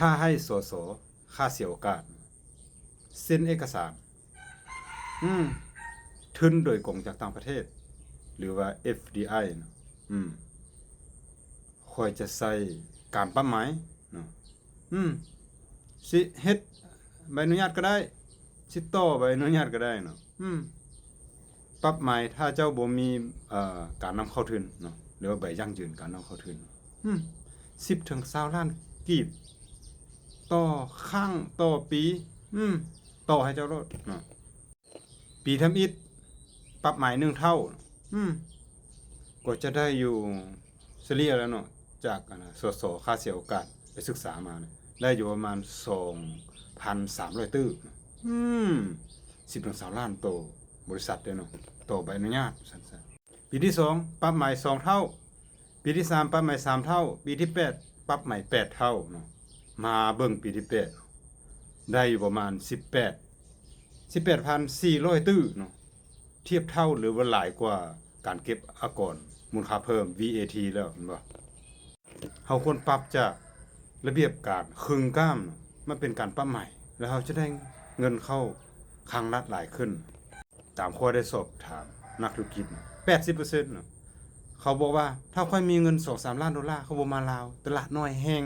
ຖ້າໃຫ້ ສສ ຂ້າເສຍໂອກາດ ເຊັນເອກະສານ ອືມ ທຶນໂດຍກົງຈາກຕ່າງປະເທດ ຫຼືວ່າ ເອັຟດີໄອ ນະ ອືມ ຂ້ອຍຈະໃຊ້ການປັບໃໝເນາະ ອືມ ຊິເຮັດໃບອະນຸຍາດກໍໄດ້ ຊິຕໍ່ໃບອະນຸຍາດກໍໄດ້ເນາະ ອືມ ປັບໃໝ ຖ້າເຈົ້າບໍ່ມີ ເອີ ການນຳເຂົ້າທຶນເນາະ ຫຼືວ່າໃບຢັ້ງຢືນການນຳເຂົ້າທຶນ ອືມ ສິບເຖິງຊາວລ້ານກີບ ຕໍ່ຄັ້ງ ຕໍ່ປີ ອືມ ຕໍ່ໃຫ້ເຈົ້າໂລດເນາະ ປີທຳອິດ ປັບໃໝໜຶ່ງເທົ່າ ອືມ ກໍຈະໄດ້ຢູ່ສະເລ່ຍແລ້ວເນາະ ຈາກ ອັນນະ ສສ ຂ້າເສຍໂອກາດໄປສຶກສາມານະ ໄດ້ຢູ່ປະມານສອງພັນສາມຮ້ອຍຕື້ ອືມ ສິບເຖິງຊາວລ້ານຕໍ່ບໍລິສັດເດ້ເນາະ ຕໍ່ໃບອະນຸຍາດ ວ່າຊັ້ນຊະ. ປີທີສອງ ປັບໃໝສອງເທົ່າ ປີທີສາມ ປັບໃໝສາມເທົ່າ ປີທີແປດ ປັບໃໝແປດເທົ່າເນາະ ມາເບິ່ງປີທີແປດ ໄດ້ຢູ່ປະມານສິບແປດ ສິບແປດພັນສີ່ຮ້ອຍຕື້ເນາະ ທຽບເທົ່າ ຫຼືວ່າຫຼາຍກວ່າການເກັບອາກອນມູນຄ່າເພີ່ມ ວີເອທີ ແລ້ວ ແມ່ນບໍ່? ເຮົາຄວນປັບຈາກລະບຽບການເຄິ່ງກ້າມ ມາເປັນການປັບໃໝ ແລ້ວເຮົາຈະໄດ້ເງິນເຂົ້າຄັງລັດຫຼາຍຂຶ້ນ. ຕາມຂ້ອຍໄດ້ສອບຖາມນັກທຸລະກິດ ແປດສິບເປີເຊັນ ເນາະ ເຂົາບອກວ່າ ຖ້າຂ້ອຍມີເງິນສອງສາມລ້ານໂດລາ ຂ້ອຍບໍ່ມາລາວ ຕະຫຼາດນ້ອຍແຮງ.